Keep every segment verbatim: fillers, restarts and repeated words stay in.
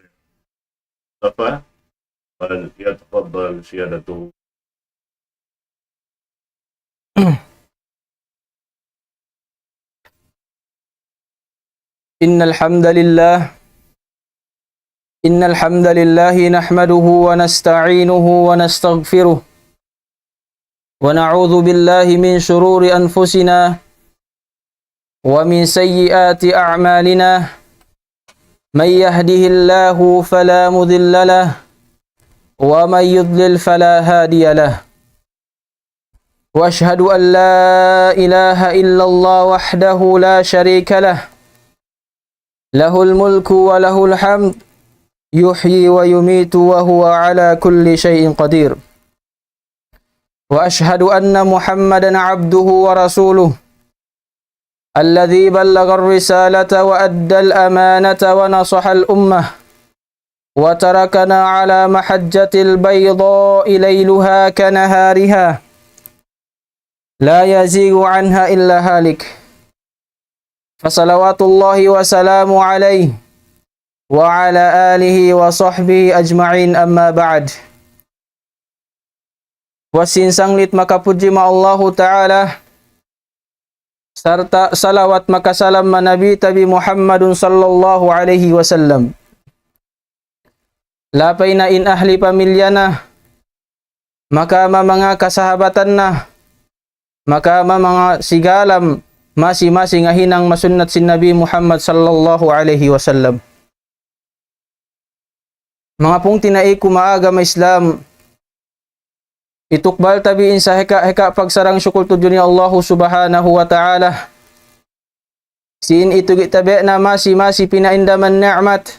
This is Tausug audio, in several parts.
المصطفى، فليتفضل سيادته. إن الحمد لله، إن الحمد لله نحمده ونستعينه ونستغفره، ونعوذ بالله من شرور أنفسنا ومن سيئات أعمالنا. من يهده الله فلا مضل له، ومن يضلل فلا هادي له. وأشهد أن لا إله إلا الله وحده لا شريك له، له الملك وله الحمد، يحيي ويميت وهو على كل شيء قدير. وأشهد أن محمدا عبده ورسوله، الذي بلغ الرسالة وأدى الأمانة ونصح الأمة، وتركنا على محجة البيضاء ليلها كنهارها، لا يزيغ عنها إلا هالك. فصلوات الله وسلامه عليه وعلى آله وصحبه أجمعين، أما بعد. Puas sin sanglit makapudji ma Allahu Ta'ala, sarta' salawat makasalam ma Nabi tabi Muhammadun sallallahu alayhi wasallam. Lapay na in ahli pamilya na, maka ma manga kasahabatan na, maka ma manga sigalam masi-masi nga hinang masunnat sin Nabi Muhammad sallallahu alayhi wasallam. Manga pungtina'i ku maagama Islam, itukbal tabi in sahika-hika pagsarang-sukul tudju ni Allahu Subhanahu wa Ta'ala. Sin itu kita be na masi-masi pinaindaman ni'mat.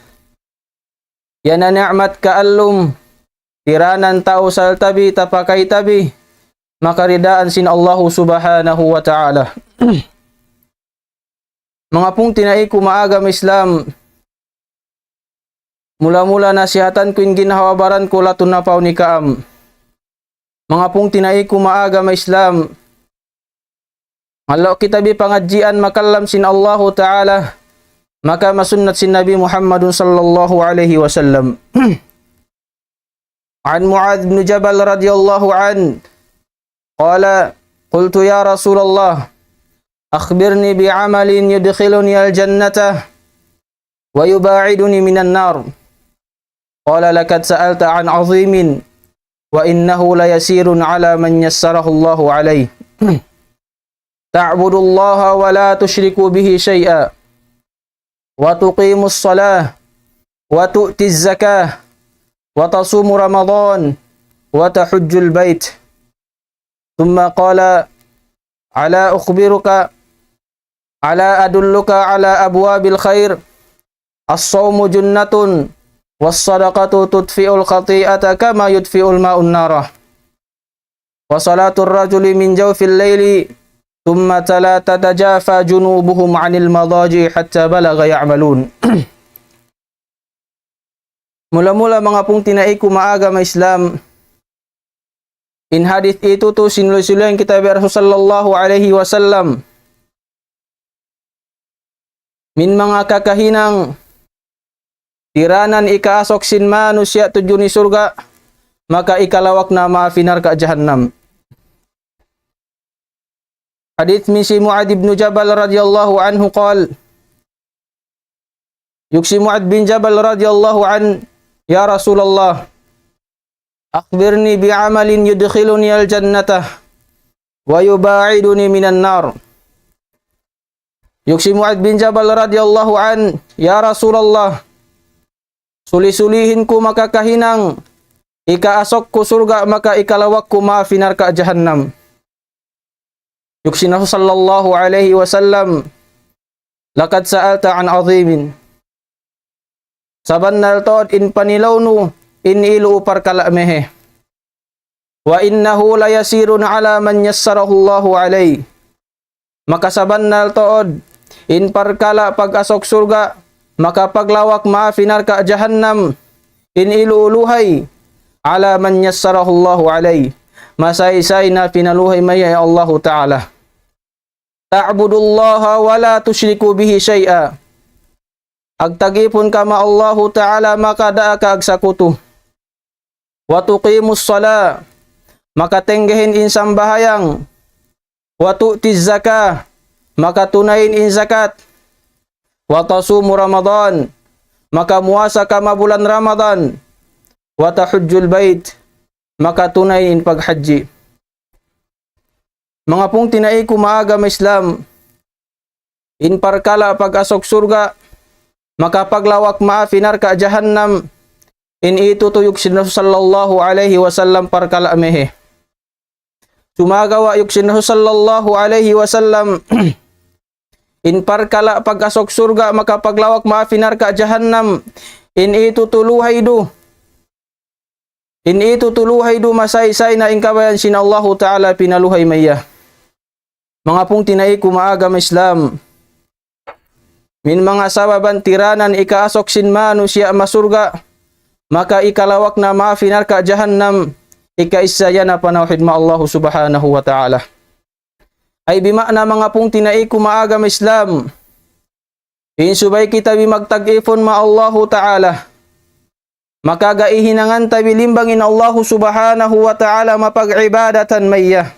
Yan na ni'mat kaallum, tiranan tau sal tabi, tapakay tabi, makaridaan sin Allahu Subhanahu wa Ta'ala. Manga pungtina'i ku maagama Islam, mula-mula nasihatan ku in ginhawa-baran ku latun na pauni kaam. Manga pungtina'i ku maagama Islam, malu' kita bi pangadjian makallam sin Allahu Ta'ala, maka masunnat sin Nabi Muhammadun sallallahu alayhi wasallam. عن معاذ بن جبل رضي الله عنه قال: قلت يا رسول الله، أخبرني بعمل يدخلني الجنة ويباعدني من النار. قال: لقد سألت عن عظيم، وإنه ليسير على من يسره الله عليه. تعبد الله ولا تشرك به شيئا، وتقيم الصلاة، وتؤتي الزكاة، وتصوم رمضان، وتحج البيت. ثم قال: ألا أخبرك، ألا أدلك على أبواب الخير؟ الصوم جنة، والصدقة تطفئ الخطيئة كما يطفئ الماء النار، وصلاة الرجل من جوف الليل، ثم تلا: تتجافى جنوبهم عن المضاجع حتى بلغ يعملون. Mula-mula manga pungtina'i ku maagama Islam, in hadith itu tu sinluy-sinluyan kita bi Rasul sallallahu alayhi wasallam. Min manga kakahinang tiranan ikaasuk sin manusiya' tudju ni surga', maka ikalawak na maap hi narka' jahannam. Hadith min si Mu'adh ibn Jabal radiyallahu anhu qal: Yuk si Mu'adh bin Jabal radiyallahu anhu, "Ya Rasulullah, أخبرني بعمل يدخلني الجنة ويباعدني من النار." Yuk si Mu'adh bin Jabal radiyallahu anhu, "Ya Rasulullah, suli-sulihin ku makakahinang ikaasuk ku surga' maka ikalawak ku maas narka' jahannam." Yuk sin Rasul sallallahu alayhi wasallam, "لقد سألت عن عظيم." Sabannal tuud in panilaw niyu in ilu parkala' mehe. "وإنه ليسير على من يسره الله عليه." Maka sabannal tuud in parkala' pag-asuk surga', maka paglawak maas narka' jahannam, in ilu luhay, "على من يسره الله عليه." Masaysay na pinaluhay maya Allahu Ta'ala. "تعبد الله ولا تشرك به شيئا." Agtag-ipun kaw ma Allahu Ta'ala maka da' kaw agsakutu. "وتقيم الصلاة." Maka tenggehin in sambahayang. "وتؤتي الزكاة." Maka tunayin in zakat. "وتصوم رمضان." Maka muasa kaw ma bulan Ramadan. "وتحج البيت." Maka tunayin in paghajji. Manga pungtina'i ku maas agama Islam, in parkala' pag-asuk surga', maka paglawak maas narka' jahannam, in itu tuud yuk sin Rasul sallallahu alayhi wasallam parkala' mehe. Sumagawa' yuk sin Rasul sallallahu alayhi wasallam, in parkala' pag-asuk surga' maka paglawak maas narka' jahannam, in itu tuud luhay du. In itu tuud luhay du masaysay na in kabayaan sin Allahu Ta'ala pinaluhay maya. Manga pungtina'i ku maas agama Islam, min manga sababan tiranan ikaasuk sin manusiya' masurga', maka ikalawak na maas narka' jahannam, ikaisa yan panawhid ma Allahu Subhanahu wa Ta'ala. Ay bima'na manga pungtina'i ku maas agama Islam, in subay kita bi magtag-ipun ma Allahu Ta'ala, maka ga'i hinangan ta bi limbang in Allahu Subhanahu wa Ta'ala mapag-ibadatan maya.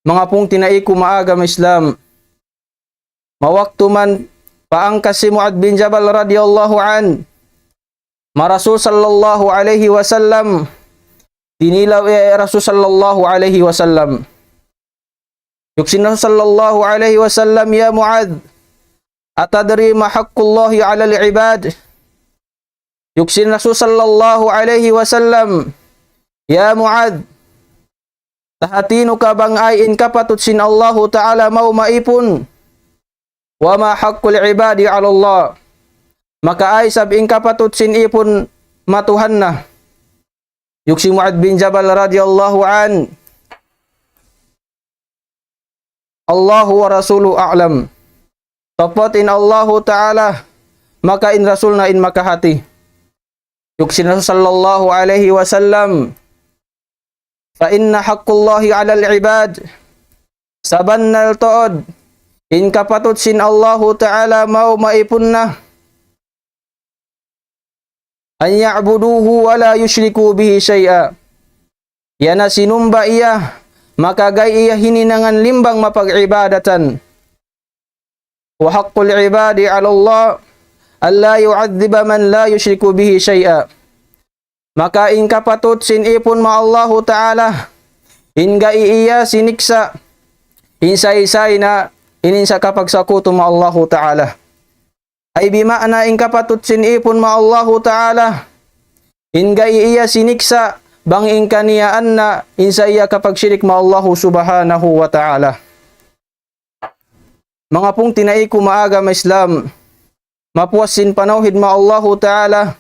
Manga pungtina'i ku maas agama Islam, mawaktu man paangkas hi Mu'adh bin Jabal radiyallahu anhu, ma Rasul sallallahu alayhi wasallam, tinilaw hi Rasul sallallahu alayhi wasallam. Yuk sin Rasul sallallahu alayhi wasallam, "يا معاذ، أتدري ما حق الله على العباد؟" Yuk sin Rasul sallallahu alayhi wasallam, "Ya Mu'adh, tahati niyu ka bang ay in kapatut sin Allahu Ta'ala maas maipun? وما حق العباد على الله؟" Maka ay isab in kapatut sin ipun ma Tuhan na. Yuk hi Mu'adh bin Jabal radiyallahu anhu, "الله ورسوله أعلم." Tapat in Allahu Ta'ala, maka in Rasul na in makahati. Yuk sin Rasul sallallahu alayhi wasallam, "فإن حق الله على العباد." Sabannal tuud, in kapatut sin Allahu Ta'ala maas maipun na, "أن يعبدوه ولا يشركوا به شيئا." Yan na sinumba iya, maka ga'i iya hininangan limbang mapag-ibadatan. "وحق العباد على الله ألا يعذب من لا يشرك به شيئا." Maka in kapatut sin ipun ma Allahu Ta'ala, in ga'i iya siniksa', in saysay na in siya kapagsakutu ma Allahu Ta'ala. Ay bima'na in kapatut sin ipun ma Allahu Ta'ala, in ga'i iya siniksa', bang in kaniyaan na in siya kapagshirik ma Allahu Subhanahu wa Ta'ala. Manga pungtina'i ku maas agama Islam, mapuas sin panawhid ma Allahu Ta'ala,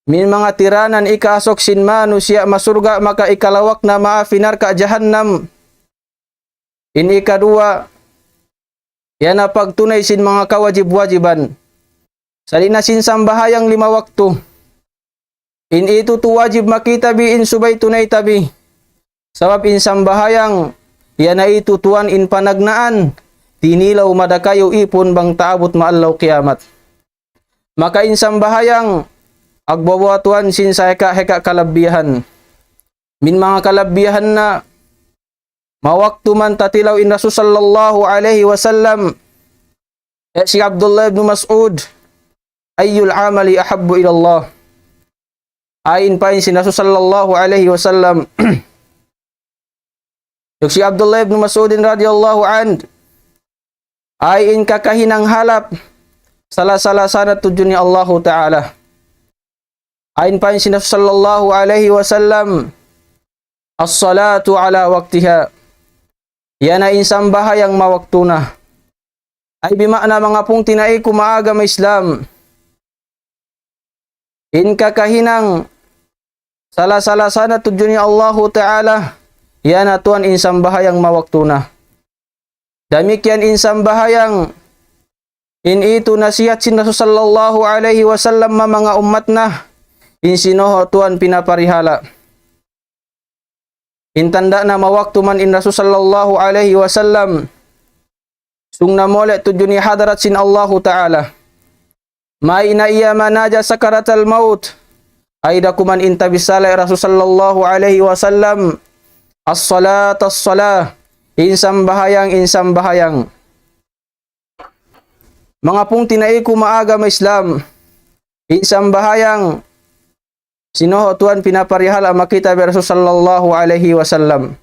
min manga tiranan ikaasuk sin manusiya' masurga' maka ikalawak na maas narka' jahannam. In ikaduwa, yan na pagtunay sin manga kawajib-wajiban. Sali' na sin sambahayang lima waktu. In itu tuud wajib makita bi in subay tunay ta bi. Sabab in sambahayang, yan na itu tuwan in panagnaan, tinilaw madakayu' ipun bang taabut ma adlaw kiyamat. Maka in sambahayang, agbawa tuwan sin sahika-hika kalabihan. Min manga kalabihan na, mawaktu man tatilaw in Rasul sallallahu alayhi wasallam, Eh, hi Abdullah ibn Mas'ud, "Ayyul amali ahabbu ila Allah?" Ayn pain sin Rasul sallallahu alayhi wasallam. Duk hi Abdullah ibn Mas'ud radiyallahu anhu, ayn kakahinang halap salasa-lasa na tudju niya Allahu Ta'ala. Ayn pain sin Rasul sallallahu alayhi wasallam, "As-salatu ala waqtiha." Yan na in sambahayang mawaktu na. Ay bima'na manga pungtina'i ku ha agama Islam. In kakahinang salasa-lasa na tudju niya Allahu Ta'ala, yan na tuwan in sambahayang mawaktu na. Damikkiyan in sambahayang, in itu nasihat sin Rasul sallallahu alayhi wasallam ha manga ummat na, in sin tuwan pinaparihala. In tanda' na mawaktu man in Rasul sallallahu alayhi wasallam, sung na muli' tudju niya hadarat sin Allahu Ta'ala. Mayan na iya manaja sakaratul maut. Ay da kuman in tabissala hi Rasul sallallahu alayhi wasallam, "As-salat, as-salah." In sambahayang, in sambahayang. Manga pungtina'i ku ha agama Islam, in sambahayang sin tuwan pinaparihala ha kitab hi Rasul sallallahu alayhi wasallam.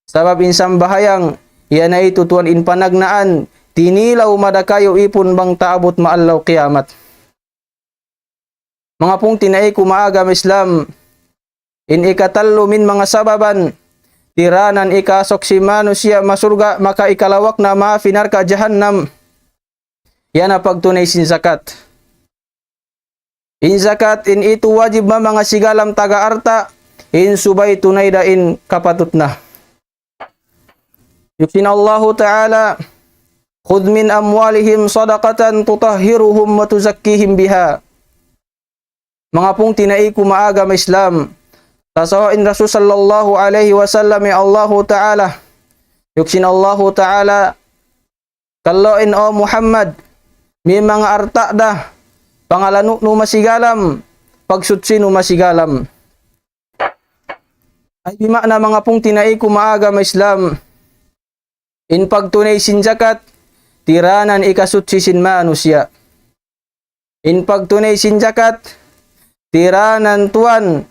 Sabab in sambahayang, yan na itu tuwan in panagnaan, tinilaw madakayu ipun bang taabut ha adlaw kiyamat. Manga pungtina'i ku ha agama Islam, in ikatallu min manga sababan, tiranan ikasuk sin manusiya' ha surga', maka ikalawak na ha narka' jahannam. Yan na pagtunay sin zakat. In zakat, in itu wajib ha manga sigalam taga alta', in subay tunay da in kapatut na. Duk sin Allahu Ta'ala, "Khudh min amwalihim sadaqatan tutahhiruhum wa tuzakkihim biha." Manga pungtina'i ku ha agama Islam, tasawun in Rasul sallallahu alayhi wasallam hi Allahu Ta'ala. Duk sin Allahu Ta'ala, "Kalu in, O Muhammad, ha manga alta' da, pangalannu' nu masigalam, pagsutsi nu masigalam." Ay bima'na manga pungtina'i ku ha agama Islam, in pagtunay sin zakat, tiranan ikasutsi sin manusiya'. In pagtunay sin zakat, tiranan tuwan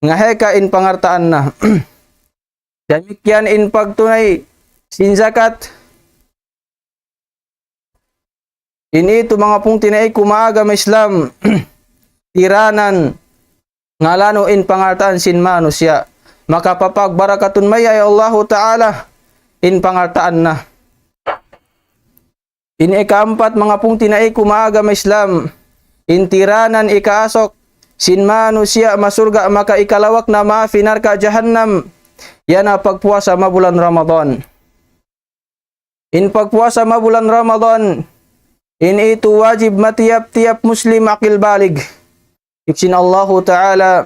ngaheka in pangaltaan na. Damikkiyan in pagtunay sin zakat, in itu manga pungtina'i ku ha agama Islam, tiranan ngalanu' in pangaltaan sin manusiya'. Maka papagbarakatun mayan hi Allahu Ta'ala in pangaltaan na. In ikaampat manga pungtina'i ku ha agama Islam, in tiranan ikasuk sin manusiya' ha surga' maka ikalawak na ha narka' jahannam, yan na pagpuasa ha bulan Ramadan. In pagpuasa ha bulan Ramadan, in itu wajib ha tiyap-tiyap Muslim aqil balig. Duk sin Allahu Ta'ala,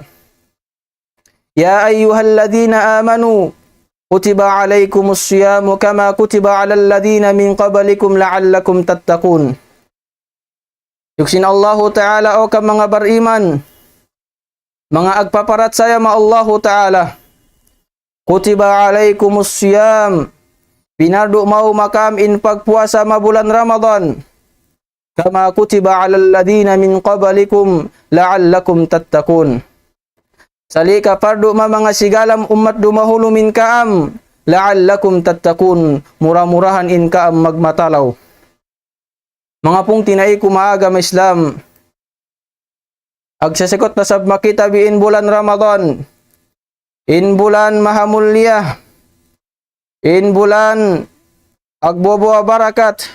"Ya ayyuhalladhina amanu, kutiba alaykumus siyamu kama kutiba alal ladhina min qablikum la'allakum tattaqun." Duk sin Allahu Ta'ala, "O kamu manga bariman, manga agpaparachaya ha Allahu Ta'ala, kutiba alaykumus siyam, pinardu' mawn kamu in pagpuasa ha bulan Ramadan, kama kutiba alal ladhina min qablikum la'allakum tattaqun." Salika pardu' ha manga sigalam ummat dumahulu min kamu, la'allakum tattaqun, mura-murahan in kamu magmatalaw. Manga pungtina'i ku ha agama Islam, agsasikut na sab makita bi in bulan Ramadan, in bulan mahamulliya, in bulan agbubuwa barakat,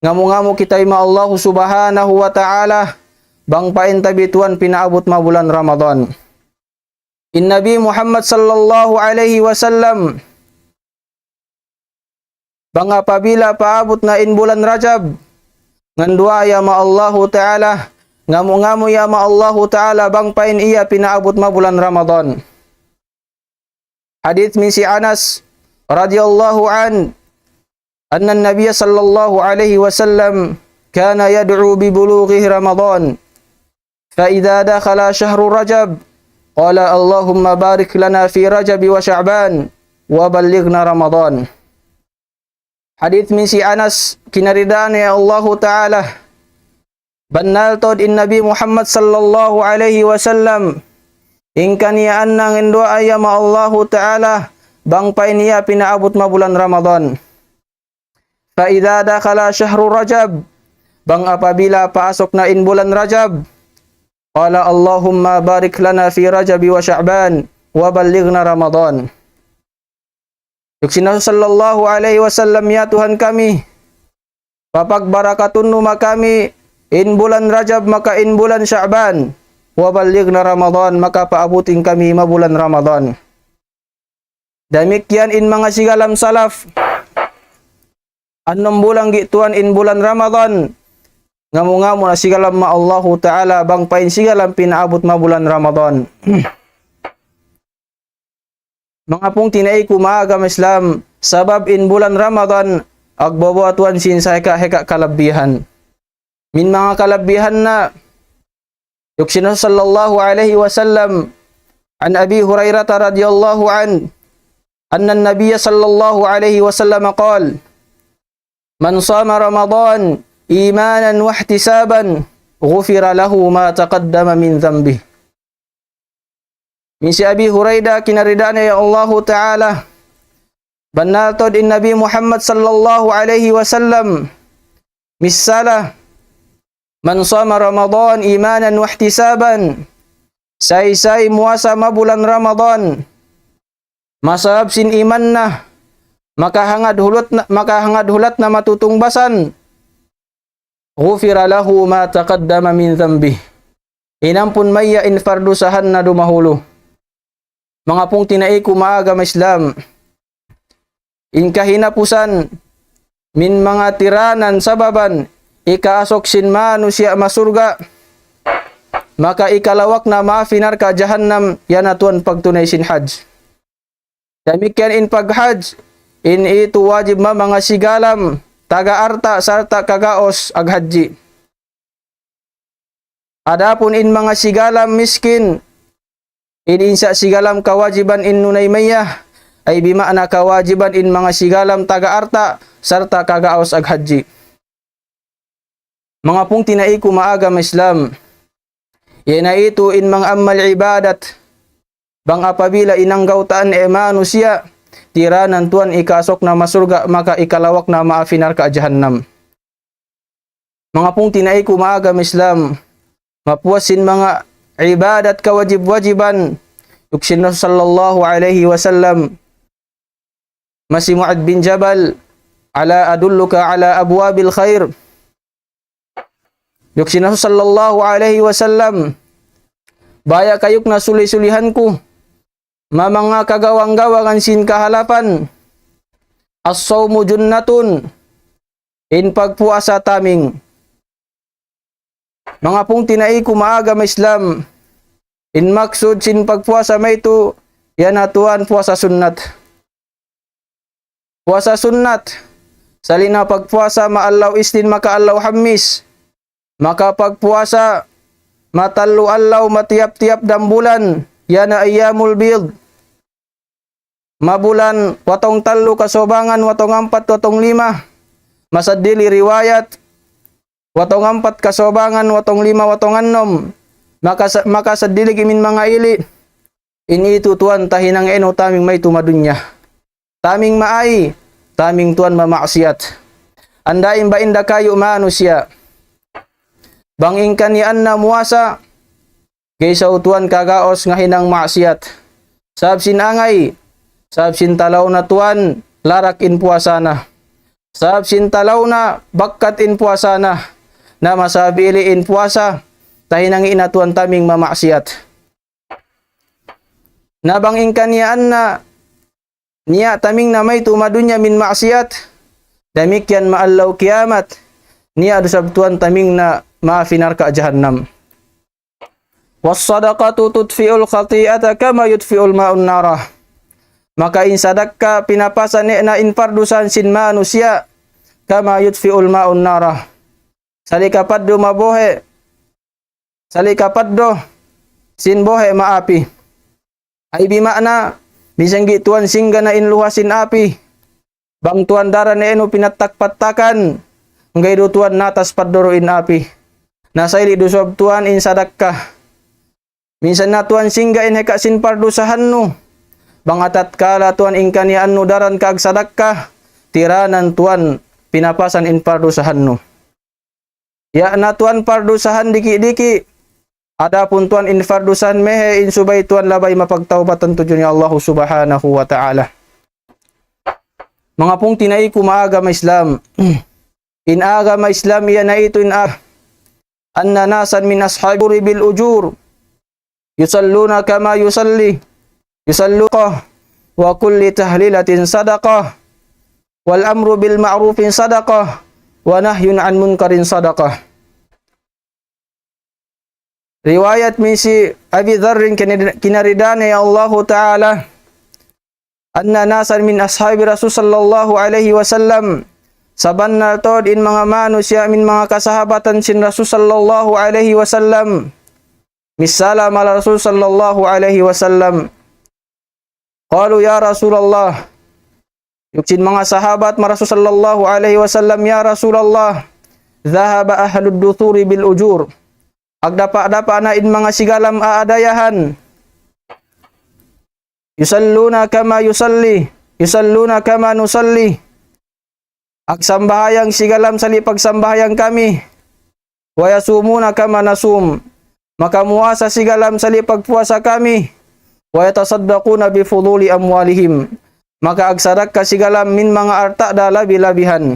ngamu-ngamu kita ha Allahu Subhanahu wa Ta'ala, bang painta bi tuwan pinaabut ha bulan Ramadan. In Nabi Muhammad sallallahu alayhi wasallam, bang apabila paabut na in bulan Rajab, nganduwaa ya ha Allahu Ta'ala, ngamu-ngamu ya ha Allahu Ta'ala, bang pain iya pinaabut ha bulan Ramadan. Hadith min hi Anas radiyallahu anhu, anna Nabiya sallallahu alayhi wasallam kana yad'u bi bulughi Ramadan. Fa idha dakhala shahru Rajab, qala, "Allahumma barik lana fi Rajab wa Sha'ban, wa ballighna Ramadan." Hadith min si Anas, kinaridaan niya Allahu Ta'ala. Bannal tuud in Nabi Muhammad sallallahu alayhi wasallam, in kaniyaan nangin duwaa ya ma Allahu Ta'ala, bang pa in niya pinaabut ma bulan Ramadan. فإذا دخل شهر رجب, bang apabila paasuk na in bulan Rajab, قال اللهم بارك لنا في رجب وشعبان وبلغنا رمضان. Duk sin Rasul sallallahu alayhi wasallam, "Ya Tuhan kami, papagbarakatun nu ma kami in bulan Rajab maka in bulan Sha'ban, wa ballighna Ramadan, maka paabutin kami ma bulan Ramadan." Damikkiyan in manga sigalam salaf, anum bulan gi tuwan in bulan Ramadan, ngamu-ngamu na sigalam ma Allahu Ta'ala bang pa in sigalam pinaabut ma bulan Ramadan. Manga pungtina'i ku maagama Islam, sabab in bulan Ramadan, agbabawa tuwan sin sa hika-hika kalabbihan. Min manga kalabbihan na, duk sin Rasul sallallahu alayhi wasallam, عن أبي هريرة رضي الله عنه أن النبي صلى الله عليه وسلم قال: من صام رمضان إيمانا واحتسابا غفر له ما تقدم من ذنبه. Min si Abi Hurayra, kinaridaan niya Allahu Ta'ala, bannal tuud in Nabi Muhammad sallallahu alayhi wasallam, missala, من صام رمضان إيمانا واحتسابا, say-say muwasa ma bulan Ramadan, masabab sin iman na, makahangad hulat na, makahangad hulat na matutungbasan, غفر له ما تقدم من ذنبه. Inampun maiya in pardusahan na dumahulu. Manga pungtina'i ku maagama Islam, in kahinapusan min manga tiranan sababan ikaasuk sin manusiya' ma surga', maka ikalawak na maafi narka' jahannam, yan na tuwan pagtunay sin hajj. Damikkiyan in paghajj, in itu wajib ma manga sigalam taga alta' sarta' kagaus aghajji. Adapun in manga sigalam miskin, in insa sigalam kawajiban in nunay maiya, ay bima'na kawajiban in manga sigalam taga alta' sarta' kagaus aghajji. Manga pungtina'i ku maagama Islam, yan na itu in manga amal ibadat, bang apabila in anggawtaan e manusiya', tiranan tuwan ikaasuk na ma surga', maka ikalawak na maafi narka' jahannam. Manga pungtina'i ku maagama Islam, mapuas sin manga ibadat kawajib-wajiban, duk sin Rasul sallallahu alayhi wasallam, masi Mu'adh bin Jabal, ألا أدلك على أبواب الخير؟ Duk sin Rasul sallallahu alayhi wasallam, baya' kayuk na suli-sulihan ku ma manga kagawang-gawangan sin kahalapan. الصوم جنة, in pagpuasa taming. Manga pungtina'i ku maagama Islam, in maksud sin pagpuasa maytu', yan na tuwan puasa sunnat. Puasa sunnat, salin na pagpuasa ma adlaw Isnin maka adlaw Hammis, maka pagpuasa ma tallu adlaw ma tiyap-tiyap dambulan, yan na ayyamul bid. Ma bulan, watong tallu kasubangan, watong ampat, watong lima. Masaddili riwayat, watong ampat kasubangan, watong lima, watong annum. Maka sa-, maka saddili gimin manga ili'. Ini itu tuwan tahinang enu taming maytu' ma dunya. Taming maay, taming tuwan mamaksiyat. Andain ba inda kayu manusiya'. Bang in kaniyaan na muwasa, kaysa tuwan kagaus ngahinang maksiyat. Sabab sin angay, sabab sin talaw na tuwan larak in puasa na. Sabab sin talaw na bakkat in puasa na. Na masabili in puasa, tahinang ina tuwan taming mamaksiyat. Na bang in kaniyaan na niya' taming na maytu' ma dunya min maksiyat, damikkiyan ma adlaw kiyamat, niya' du sab tuwan taming na maafi narka' jahannam. والصدقة تطفئ الخطيئة كما يطفئ الماء النار. Maka in sadakka pinapasa ne na in pardusahan sin manusiya', كما يطفئ الماء النار. Salikapaddu mabuhi', salikapaddu sin buhi' ma api. Ay bima'na, misan gi' tuwan singgana in luha sin api. Bang tuwan daran inu pinattak-pattakan, gairu tuwan natas padduru in api. Na sa ili' du sabab tuwan in sadakka. Minsan na tuwan singga in hika sin pardusahan nu. Bang atatkala tuwan in kaniyaan nu daran kaag sadakka, tiranan tuwan pinapasan in pardusahan nu. Ya na tuwan pardusahan diki'-diki'. Adapun tuwan in pardusahan mehe in subay tuwan labay mapagtaubatan tudju niya Allahu Subhanahu wa Ta'ala. Manga pungtina'i ku maagama Islam. In agama Islam iya na itu in a-, أن ناسا من أصحاب القبور بالأجور يصلون كما يصلي، يصلون، وكل تهليلة صدقة، والأمر بالمعروف صدقة، ونهي عن منكر صدقة. Riwayat min si Abi Dharrin kinari-, kinaridaan niya Allahu Ta'ala, أن ناسا من أصحاب رسول صلى الله عليه وسلم, sabannal tuud in manga manusiya' min manga kasahabatan sin Rasul sallallahu alayhi wasallam, misala mala Rasul sallallahu alayhi wasallam. قالوا يا رسول الله, yuk sin manga sahabat ma Rasul sallallahu alayhi wasallam, يا رسول الله، ذهب أهل الدثور بالأجور. Agdapa-dapa na in manga sigalam aadayahan. يصلون كما يصلي، يصلون كما نصلي. Agsambahayang sigalam sali' pagsambahayang kami. ويصومون كما نصوم. Makamuasa sigalam sali' pagpuasa kami. ويتصدقون بفضول أموالهم. Maka agsadakka sigalam min manga alta' da labi-labihan.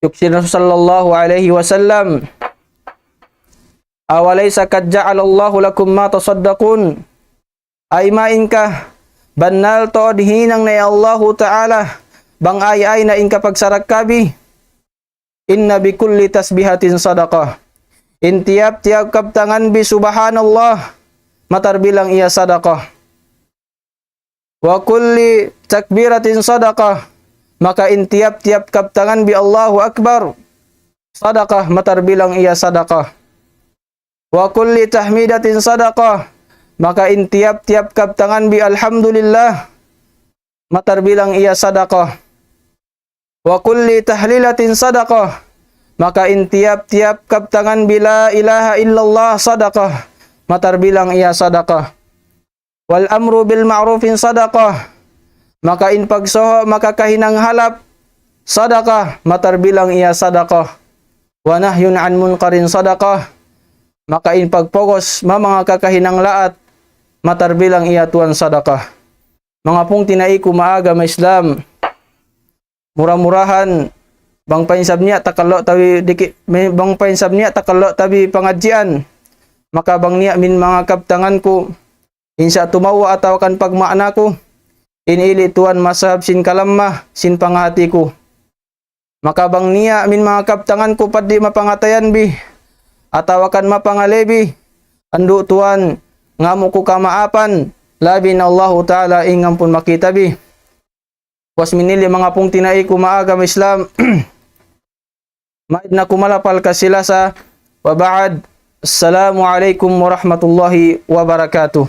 Yuk sin Rasul sallallahu alayhi wasallam, أوليس قد جعل الله لكم ما تصدقون. Ay main ka, bannal tuud hinang na in Allahu Ta'ala, bang ay-ay na in kapagsadakka bi. إن بكل تسبيحة صدقة. In tiyap-tiyap kabtangan bi subhanallah, matarbilang iya sadaqah. وكل تكبيرة صدقة. Maka in tiyap-tiyap kabtangan bi Allahu Akbar, sadaqah, matarbilang iya sadaqah. وكل تحميدة صدقة. Maka in tiyap-tiyap kabtangan bi alhamdulillah, matarbilang iya sadaqah. وكل تهليلة صدقة. Maka in tiyap-tiyap kabtangan bi la ilaha illallah sadaqah, matarbilang iya sadaqah. والأمر بالمعروف صدقة. Maka in pagsuhu' makakahinang halap, sadaqah, matarbilang iya sadaqah. ونهي عن منكر صدقة. Maka in pagpugus ha manga kakahinang laat, matarbilang iya tuwan sadaqah. Manga pungtina'i ku maagama Islam, mura-murahan, bang pa in sab niya' takallu' ta bi diki-, bang pa in sab niya' takallu' ta bi pangadjian, maka bang niya' min manga kabtangan ku, in sa tumawwa' atawa kan pagmaana ku, in ili' tuwan masahab sin kalamma sin panghati ku. Maka bang niya' min manga kabtangan ku pa di' mapangatayan bi, atawa kan mapangale bi, andu' tuwan, ngamu' ku kamaapan, labi na Allahu Ta'ala in ngampun makita bi. Puas minili manga pungtina'i ku maagama Islam. Maid na ku malapal kasi-lasa. وبعد. السلام عليكم ورحمة الله وبركاته.